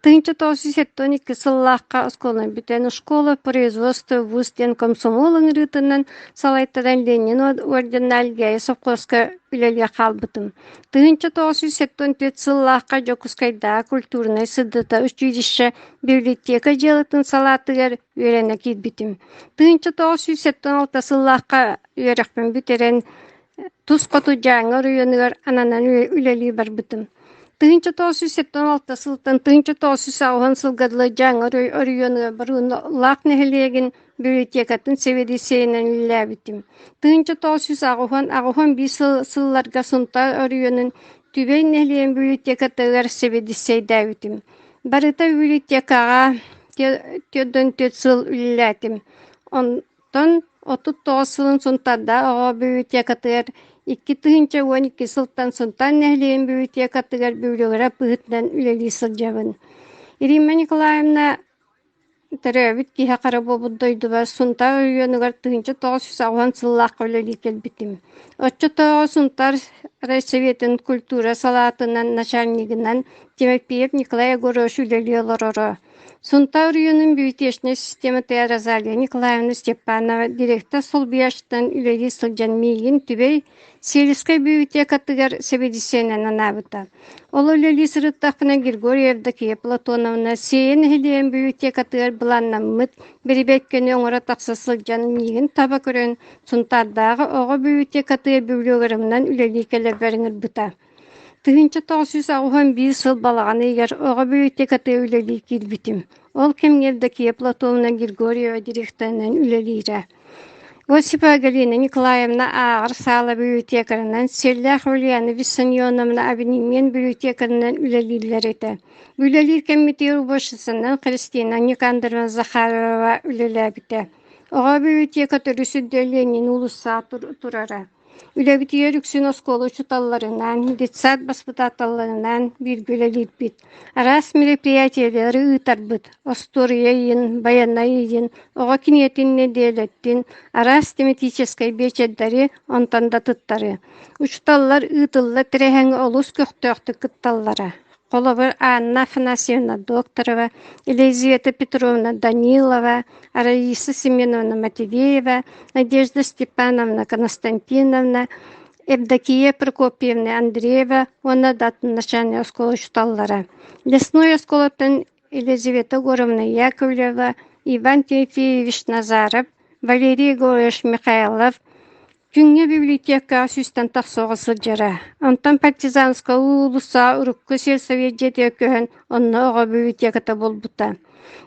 1972 сыллаахха оскуоланы бүтэн «Школа производства вуз» диэн комсомол ыҥырыытынан салайтаран Ленин орденнаах Элгээйи совхозка үлэлии хаалбытым. 1974 сыллаахха Дьокуускайдааҕы культурнай сырдата училище библиотека дьыалатын салаатыгар үөрэнэ киирбитим. 1976 сыллаахха үөрэхпин бүтэрэн тус хоту Дьааҥы оройуонугар ананан үлэлии барбытым. 1976 сылтан 1980 сылга дылы Дьааҥы оройуонугар Боруулаах нэһилиэгин библиотекатын сэбиэдиссэйинэн үлэлээбитим. 1981 сылларга Сунтаар оройуонун Түбэй нэһилиэгин библиотекатыгар сэбиэдиссэйдээбитим. Барыта библиотекаҕа 44 сыл үлэлээтим. Онтон 39 сылын Сунтардаах оҕо библиотекатыгар 2012 сылтан Сунтаар нэһилиэгин библиотекатыгар библиограф быһыытынан үлэлии сылдьабын. Римма Николаевна төрөөбүт киһи хара буолбут дойдубар Сунтаар оройуонугар 1980 сыллаахха үлэлии кэлбитим. Оччотооҕу Сунтаар райсоветын культура салаатынан начальнигынан Тимофеев Николай Егорович үлэлии олороро. Сунтаар оройуонун библиотечнай систематыгар Розалия Николаевна Степанова директор солбуйааччытынан үлэлии сылдьан миигин Түбэй Сельскай библиотекатыгар сэбиэдиссэйинэн анаабыта. Ол үлэлии сырыттахпына Григорий Евдокия Платоновна Сиэйэ нэһилиэгин библиотекатыгар былааннаммыт бирибиэккэни оҥоро тахса сылдьан миигин таба көрөн Сунтаардааҕы оҕо библиотекатыгар библиограмынан үлэлии кэлэрбэр ыҥырбыта. 1981 сыл балаҕан ыйыгар оҕо библиотекатыгар үлэлии киирбитим. Ол кэмҥэ Евдокия Платоновна Григорьева директорынан үлэлиирэ. Осипова Галина Николаевна ааҕар саала библиотекарынан, Сиэллээх Ульяна Виссарионовна абонемент библиотекарынан үлэлииллэр этэ. Үлэлиир кэммитигэр уборщицанан Христина Никандровна Захарова үлэлээбитэ. Оҕо библиотека төрүс үрдэ Ленин уулусса турара. Үлэбитигэр үксүн оскуола учууталларынан, детсад баспытааталларынан бииргэ үлэлиирбит. Араас мероприятиелары ыытарбыт, остуоруйа ыйын, байанай ыйын, оҕо кинигэтин нэдиэлэтин, араас тематическай биэчэрдэри, онтон да атыттары. Учууталлар ыытыллар тэрээһиҥҥэ олус көхтөөхтүк кытталлара. Холобур, Анна Афанасьевна Докторова, Елизавета Петровна Данилова, Раиса Семеновна Матвеева, Надежда Степановна Константиновна, Евдокия Прокопьевна Андреева уонна да атын начальнай оскуола учууталлара. Лесной оскуолаттан Елизавета Егоровна Яковлева, Иван Тимофеевич Назаров, Валерий Егорович Михайлов, Күҥҥэ библиотекаҕа сүүстэн тахса оҕо сылдьара. Онтон Партизанскай уулусса урукку сельсовет дьиэтигэр көһөн, онно оҕо библиотеката буолбута.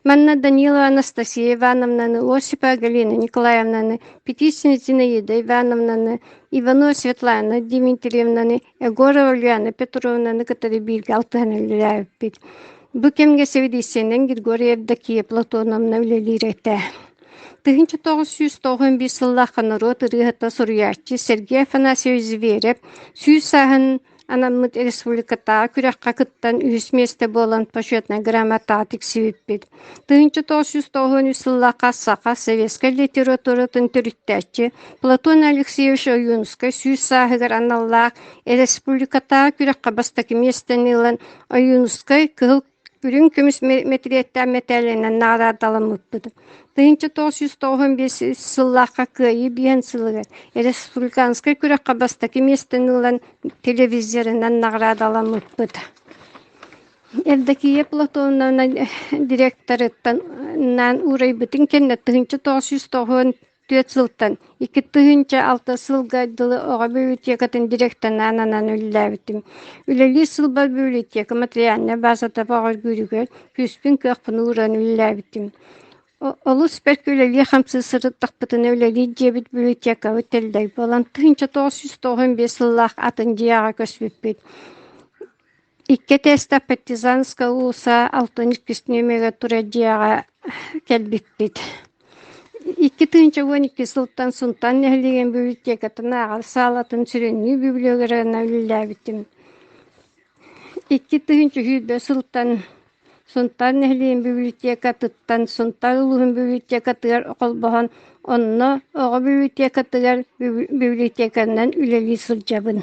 Манна Данилова Анастасия Ивановнаны, Осипова Галина Николаевнаны, Петицина Зинаида Ивановнаны, Иванова Светлана Дмитриевнаны, Егорова Ульяна Петровнаны кытары бииргэ алтыһан үлэлээбиппит. Бу кэмҥэ сэбиэдиссэйинэн Григорий Евдокия Платоновна үлэлиир этэ. 1991 сыллаахха норуот ырыаһыта суруйааччы Сергей Афанасьевич Зверев 100 сааһын анаммыт республикатааҕы күрэххэ кыттан үһүс миэстэ буолан почетнай грамотаҕа тиксибиппит. 1993 сыллаахха саха советскай литературатын төрүттээччи Платон Алексеевич Ойуунускай 100 сааһыгар аналлаах республикатааҕы күрэххэ бастакы миэстэни ылан Ойуунускай кыһыл Үрүҥ көмүс мэтириэттээх мэтээлинэн наҕараадаламмыппыт. 1995 сыллаахха Кыайыы биэһин сылыгар республиканскай күрэххэ бастакы миэстэни ылан телевизорынан наҕараадаламмыппыт. Евдокия Платоновна директорыттан уурайбытын кэннэ 1990 Түөрт сылтан 2006 сылга дылы оҕо библиотекатын директорынан ананан үлэлээбитим. Үлэлиир сылбар библиотека материальнай базата бөҕөргүүрүгэр күүспүн-кыахпын ууран үлэлээбитим. Олус бэркэ үлэлии-хамсыы сырыттахпытына үлэлиир дьиэбит библиотекабыт тэллэй буолан 1995 сыллаах атын дьиэҕэ көспүппүт. Икки этээстээх Партизанская уулусса 62 нүөмэргэ турар дьиэҕэ кэлбиппит. 2012 сылтан Сунтаар нэһилиэгин библиотекатын ааҕар саалатын сүрүннүүр библиографынан үлэлээбитим. 2020 сылтан Сунтаар нэһилиэгин библиотекатыттан Сунтаар улууһун библиотекатыгар холбоһон, онно оҕо библиотекатыгар библиотекарынан үлэлии сылдьабын.